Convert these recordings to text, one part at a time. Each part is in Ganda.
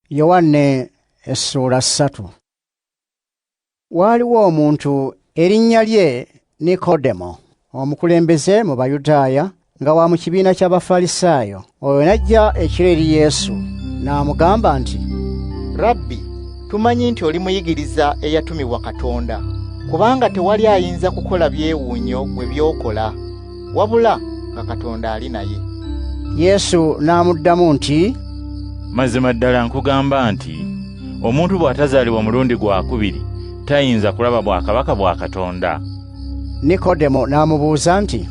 Yowanne essuula 3. Waaliwo omuntu erinnya lye Nikodemo, omukulembeze mu Bayudaaya, nga wa mu kibiina ky'Abafalisaayo. Oyo n'ajja ekiro eri Yesu n'amugamba nti, Rabbi, tumanyi nti oli muyigiriza eyatumibwa Katonda, kubanga tewali ayinza kukola byewuunyo gwe by'okola, wabula nga Katonda ali naye. Yesu n'amuddamu nti, Mazima ddala nkugamba nti omuntu bw'atazaalibwa mulundi gwa kubiri tayinza kulaba bwakabaka bwa Katonda. Nikodemo n'amubuuza nti,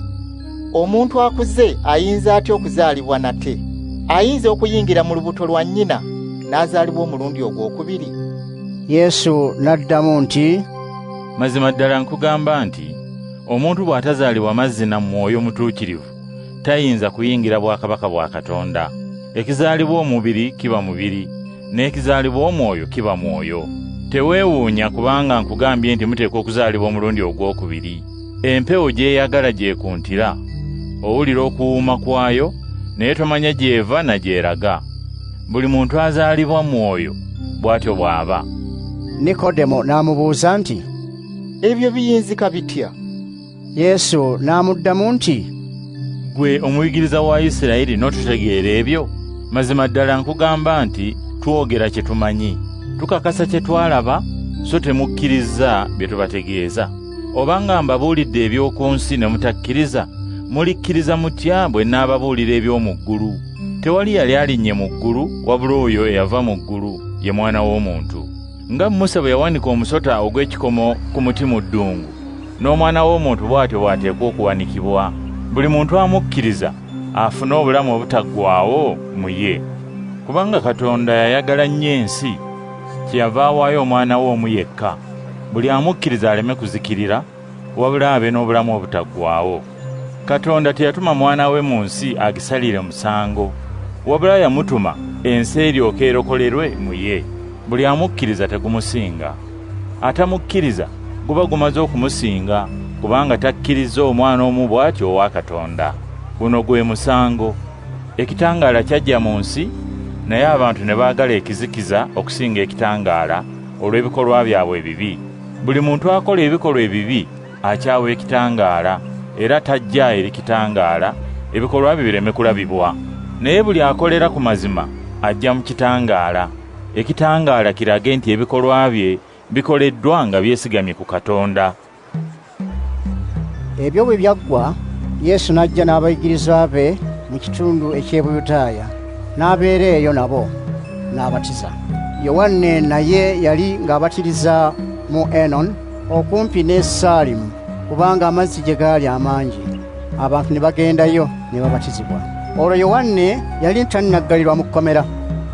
Omuntu akuze ayinza atya okuzaalibwa nate? Ayinza okuyingira mu lubuto lwa nnyina n'azaalibwa omulundi ogwokubiri? Yesu n'addamu nti, Mazima ddala nkugamba nti omuntu bw'atazaalibwa mazzi na Mwoyo Mutuukirivu tayinza kuyingira bwakabaka bwa Katonda. Ekizaalibwa omubiri kiba mubiri, n'ekizaalibwa omwoyo kiba mwoyo. Teweewuunya kubanga nkugambye nti muteekwa okuzaalibwa omulundi ogwokubiri. Empewo gy'eyagala gy'ekuntira, owulira okuwuuma kwayo, naye tomanya gy'eva na gy'eraga. Buli muntu azaalibwa mwoyo bw'atyo bw'aba. Nikodemo n'amubuuza nti, Ebyo biyinzika bitya? Yesu n'amuddamu nti, Ggwe omuyigiriza wa Isirayiri n'otutegeera ebyo? Mazima ddala nkugamba nti twogera kye tumanyi, tukakasa kye twalaba, so temukkiriza bye tubategeeza. Obanga mbabuulidde eby'oku nsi ne mutakkiriza, mulikkiriza mutya bwe nnaababuulira eby'omu ggulu? Tewali yali alinnye mu ggulu wabula oyo eyava mu ggulu, ye Mwana w'Omuntu. Nga Musa bwe yawanika omusota ogw'ekikomo ku muti mu ddungu, n'Omwana w'Omuntu bw'atyo bw'ateekwa okuwanikibwa. Buli muntu amukkiriza afune obulamu obutaggwaawo mu ye. Kubanga Katonda yayagala nnyo ensi, kyeyava awaayo Omwana we omu yekka, buli amukkiriza aleme kuzikirira, wabula abe n'obulamu obutaggwaawo. Katonda teyatuma Mwana we mu nsi agisalire musango, wabula yamutuma ensi eryoke erokolerwe mu ye. Buli amukkiriza tegumusinga, atamukkiriza guba gumaze okumusinga, kubanga takkirizza Omwana omu bw'atyo owa Katonda. Guno gwe musango. Ekitangaala kyajja mu nsi, naye abantu ne baagala ekizikiza okusinga ekitangaala olw'ebikolwa byabwe ebibi. Buli muntu akola ebikolwa ebibi akyawa ekitangaala, era tajja eri kitangaala, ebikolwa bye bireme kulabibwa. Naye buli akolera ku mazima ajja mu kitangaala, ekitangaala kirage nti ebikolwa bye bikoleddwa nga byesigamye ku Katonda. Ebyo bwe byaggwa, Yesu n'ajja n'abayigirizwa be mu kitundu eky'e Buyudaaya, n'abeera eyo nabo, n'abatiza. Yowanne naye yali ng'abatiriza mu Enon okumpi ne Saalimu, kubanga amazzi gye gaali amangi, abantu ne bagendayo ne babatizibwa. Olwo Yowanne yali tannaggalirwa mu kkomera.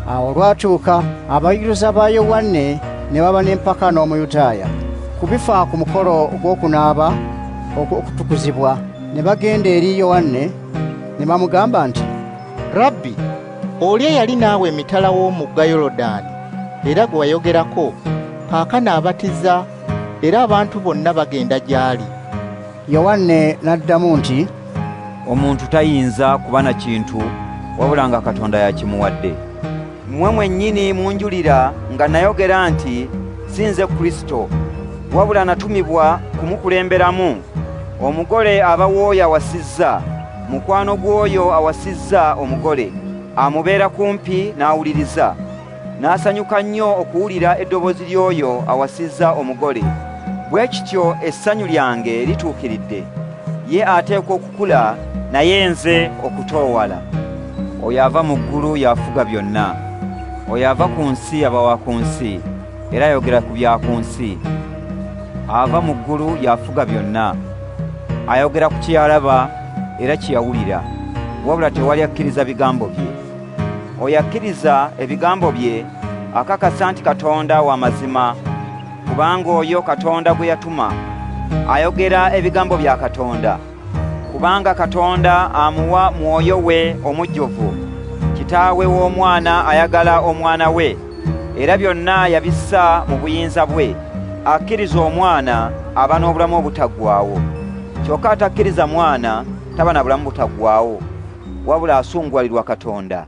Awo olwatuuka abayigirizwa ba Yowanne ne baba n'empaka n'Omuyudaaya ku bifa ku mukolo gw'okunaaba okutukuzibwa, ne bagenda eri Yowanne ne bamugamba nti, Rabbi, oli eyali naawe emitala w'omugga Yoludaani era gwe wayogerako, kaakano abatiza era abantu bonna bagenda gy'ali. Yowanne n'addamu nti, Omuntu tayinza kuba na kintu wabula nga Katonda y'akimuwadde. Mmwe mwennyini munjulira nga nayogera nti si nze Kristo, wabula natumibwa kumukulemberamu. Omugole aba w'oyo awasizza, mukwano gw'oyo awasizza omugole, amubeera kumpi n'awuliriza, n'asanyuka nnyo okuwulira eddoboozi ly'oyo awasizza omugole. Bwe kityo essanyu lyange lituukiridde. Ye ateekwa okukula, naye nze okutoowala. Oyo ava mu ggulu y'afuga byonna. Oyo ava ku nsi aba wa ku nsi, era ayogera ku bya ku nsi. Ava mu ggulu y'afuga byonna. Ayogera ku kye yalaba era kye yawulira, wabula tewali akkiriza bigambo bye. Oyo akkiriza ebigambo bye akakasa nti Katonda wa mazima, kubanga oyo Katonda gwe yatuma ayogera ebigambo bya Katonda, kubanga Katonda amuwa mwoyo we omujjuvu. Kitaawe w'omwana ayagala omwana we, era byonna yabissa mu buyinza bwe. Akkiriza omwana aba n'obulamu obutaggwaawo, kyokka atakkiriza mwana taba na bulamu butaggwaawo, wabula asunguwalirwa Katonda.